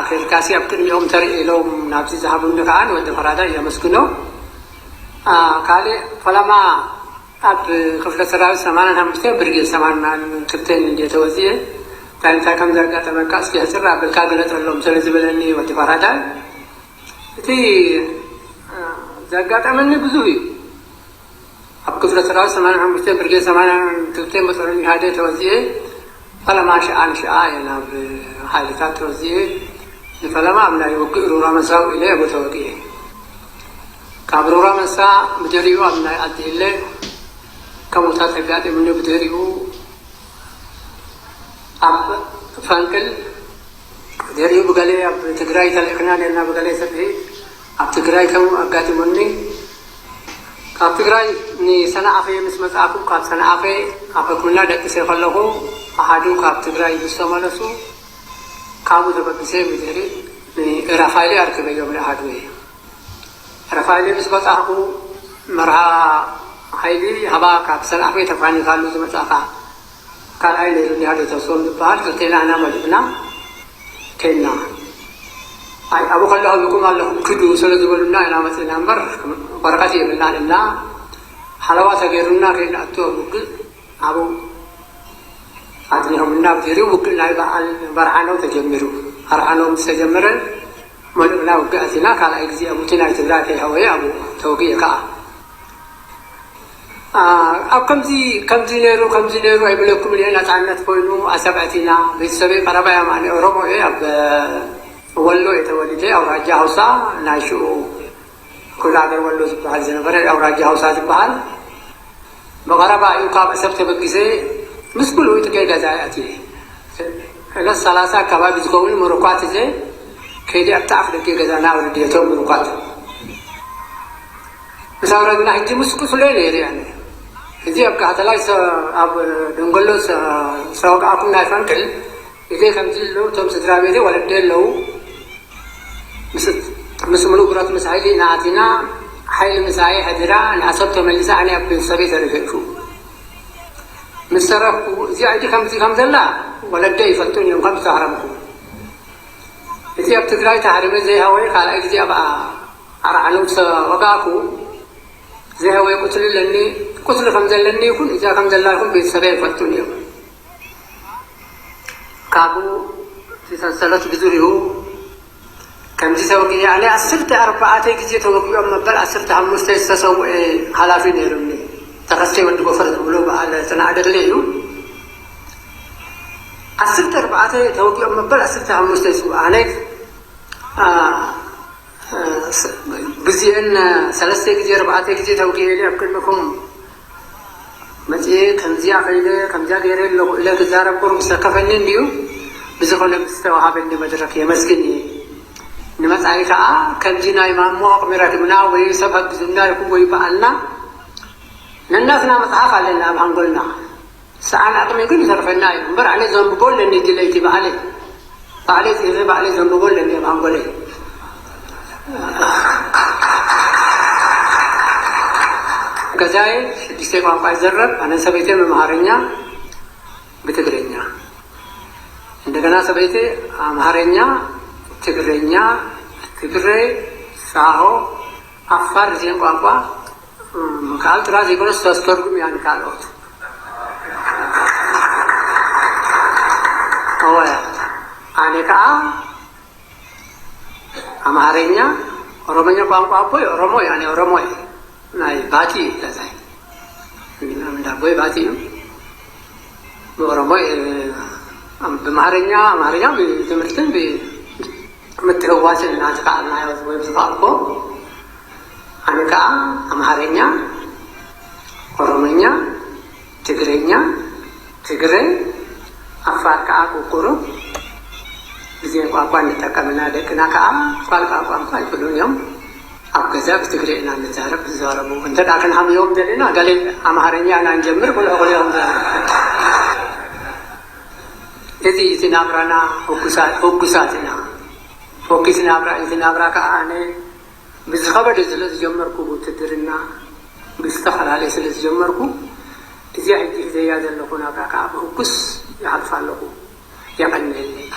ከይድካሲ ኣብ ቅድሚኦም ተርኢ ኢሎም ናብዚ ዝሃቡኒ ከዓ ንወዲ ፈራዳይ የመስግኖ። ካልእ ፈለማ ኣብ ክፍለ ሰራዊት ሰማንያን ሓሙሽተን ብርጌድ ሰማንያን ክልተን እንድየ ተወፅኤ። እንታይ እንታይ ከም ዘጋጠመካ እስኪ ሕፅር ኣቢልካ ግለፀሎም ስለ ዝበለኒ ወዲ ፈራዳይ፣ እቲ ዘጋጠመኒ ብዙህ እዩ። ኣብ ክፍለ ሰራዊት ሰማንያን ሓሙሽተን ብርጌድ ሰማንያን ክልተን ብፀሎት ኢህኣዴግ ተወዚኤ። ፈለማ ሽኣ ንሽኣ እየ ናብ ሓይልታት ተወዚኤ። ንፈለማ ኣብ ናይ ውግእ ሩራ መሳ ውዒለ እየ ተወጊኤ። ካብ ሩራ መሳ ብድሕሪኡ ኣብ ናይ ኣዲህለ ከምኡታት ኣጋጢሙኒ። ብድሕሪኡ ኣብ ፈንቅል ድሕሪኡ ብገለ ኣብ ትግራይ ተልእክና ነርና ብገለ ስርሒ ኣብ ትግራይ ከም ኣጋጢሙኒ። ካብ ትግራይ ንሰንዓፈ ምስ መጻእኩ ካብ ሰንዓፈ ኣብ ሕክምና ደቂሰ ከለኹ ኣሃዱ ካብ ትግራይ ምስ ተመለሱ ካብኡ ተበጊሰ ብድሕሪ ንራፋይሊ ኣርክበዮም ንኣሃዱ እየ። ራፋይሊ ምስ በጻሕኩ መርሃ ሓይሊ ሃባ ካብ ሰንዓፈ ተፋኒካሉ ዝመጻእካ ካልኣይ ነይሩ ኒሃዶ ተስፎም ዝበሃል ክልቴና ኢና መሊእና ከይና። ኣይ ኣብኡ ከለኹ ብኩም ኣለኹም ክዱ ስለ ዝበሉና ኢና መጺእና እምበር ወረቐት የብልናን እና ሓለዋ ተገይሩና ከይንኣቱ ኣብ ውግእ ኣብኡ ኣጽኒሖምና። ብድሕሪኡ ውግእ ናይ በዓል በርዓነው ተጀሚሩ። በርዓነው ምስ ተጀመረ መሊእና ውግእ ኣቲና ካልኣይ ግዜ ኣብኡ እቲ ናይ ትግራይ ከይሃወየ ኣብኡ ተወጊኤ ከዓ። ኣብ ከምዚ ከምዚ ነይሩ ከምዚ ነይሩ ኣይብለኩም እየ። ነፃነት ኮይኑ ኣሰብ ኣቲና። ቤተሰበይ ቀረባ እዮም። ኣነ ኦሮሞ እየ። ኣብ ወሎ እየ ተወሊደ። ኣውራጃ ሃውሳ ናይ ሽኡ ክፍለ ሃገር ወሎ ዝበሃል ዝነበረ ኣውራጃ ሃውሳ ዝበሃል ብቐረባ እዩ ካብ ኣሰብ ተበጊሰ ምስ ብልኡ ጥቄ ገዛ ኣትየ። ዕለት ሰላሳ ኣካባቢ ዝኸውን ምሩኳት እዘ ከይዲ ኣብቲ ኣፍ ደገ ገዛና ኣውርድየቶም ምሩኳት። ምስ ኣውረድና ሕጂ ምስ ቁስለይ ነይረ ኣነ። እዚ ኣብ ካህተላይ ሰ-፣ ኣብ ደንገሎ ሰ-፣ ሰወግኣኩም ናይ ፈንቅል ኢለ ከምዚ ኣለዉ እቶም ስድራ ቤተይ ወለደይ ኣለዉ። ምስ፣ ምስ ምሉእ ብረት ምስ ሓይሊ ኢና ኣቲና፣ ሓይሊ ምሳይ ሕድራ ንኣሰብ ተመሊሳ ኣነ ኣብ ቤተሰበይ ተሪፈ እሹ። ምስ ተረፍኩ እዚኣ ሕጂ ከምዚ ከም ዘላ ወለደይ ይፈልጡን እዮም ከም ዝተሃረምኩ። እቲ ኣብ ትግራይ ተሃሪመ ዘይሃወየ ካልኣይ ግዜ ኣብ ኣርዓኖም ዝተወጋእኩ ዘይሃወየ ቁስሊ ኣለኒ። ቁስሊ ከም ዘለኒ ይኹን እዚኣ ከም ዘላ ይኹን ቤተሰበይ ኣይፈልጡን እዮም። ካብኡ እቲ ሰንሰለት ብዙር እዩ። ከምዚ ተወጊኤ ኣነ ዓሰርተ ኣርባዕተ ግዜ ተወጊኦም መበል ዓሰርተ ሓሙሽተ ዝተሰውኤ ሓላፊ ነይሩኒ። ተኸስተ ወዲ ጎፈር ዝብሎ በዓል ጽንዓ ደግለ እዩ። ዓሰርተ ኣርባዕተ ተወጊኦም መበል ዓሰርተ ሓሙሽተ ዝስውእ ኣነ፣ አ፣ አ፣ ስ-፣ ግዜአን ሰለስተ ግዜ ኣርባዕተ ግዜ ተወጊኤ ኢለ ኣብ ቅድሚኹም መፅኤ ከምዚኣ ከይደ ከምዚኣ ገይረ ኣለኹ ኢለ ክዛረብ ቁሩብ ዝተከፈኒ እንድዩ። ብዝኾነ ምስ ዝተዋሃበኒ መድረክ የመስግን እየ። ንመፃኢ ከዓ ከምዚ ናይ ማሞ ኣቕሚ ረኪብና ወይ ሰብ ሃግዙና ይኹን ወይ በዓልና ነናትና መፅሓፍ ኣለና ኣብ ሃንጎልና። ሰኣን ኣቕሚ ግን ይተርፈና እዩ እምበር ኣነ ዘንብቦ ኣለኒ እቲ ለይቲ ባዕለይ። ባዕለይ ጽሒፈ ባዕለይ ዘንብቦ ኣለኒ ኣብ ሃንጎለይ። ገዛይ ሽዱሽተ ቋንቋ ይዘረብ። ኣነ ሰበይተይ ኣምሓርኛ ብትግርኛ፣ እንደገና ሰበይተይ ኣምሓርኛ፣ ትግርኛ፣ ትግሬ፣ ሳሆ፣ ኣፋር እዚአን ቋንቋ፣ እም፣ ካልእ ጥራይ ዘይኮነስ ተስተርጉም እያ ንካልኦት። እወ፣ ኣነ ከዓ ኣምሓርኛ፣ ኦሮሞኛ ቋንቋ ኣቦይ ኦሮሞ እዩ፣ ኣነ ኦሮሞ እየ። ናይ ባቲ እዩ ገዛይ። እንዳ ኣቦይ ባቲ እዩ። ብኦሮሞ እየ፣ ብኣምሓርኛ፣ ኣምሓርኛ ብትምህርትን ብ-፣ ምትህዋስን እናተኻእልናዮ ወይ ዝኸኣልኮ፣ ኣነ ከዓ ኣምሓርኛ፣ ኦሮሞኛ፣ ትግርኛ፣ ትግረ፣ ኣፋር ከዓ ቁቁሩ፣ ግዜ ቋንቋ እንጠቀምና፣ ደቅና ከዓ ቋንቋ ቋንቋ ኣይክእሉን እዮም። ኣብ ገዛ ብትግረ ኢና እንዛረብ፣ ዝዛረቡ። እንተ ደኣ ክንሃምዮም ደሊና፣ ገለ ኣምሓርኛ ኢና እንጀምር፣ ብልዑ ክልኦም ዘ-፣ እዚ፣ እቲ ናብራና ህጉሳት፣ ህጉሳት ኢና። ፎኪስ ናብራ፣ እቲ ናብራ ከዓ ኣነ ብዝኸበደ ስለ ዝጀመርኩ ብውትድርና፣ ብዝተፈላለየ ስለ ዝጀመርኩ፣ እዚኣ ሕጂ ሒዘያ ዘለኹ ናብራ ከዓ ብህጉስ ይሓልፋ ኣለኹ። የቐንየለይ።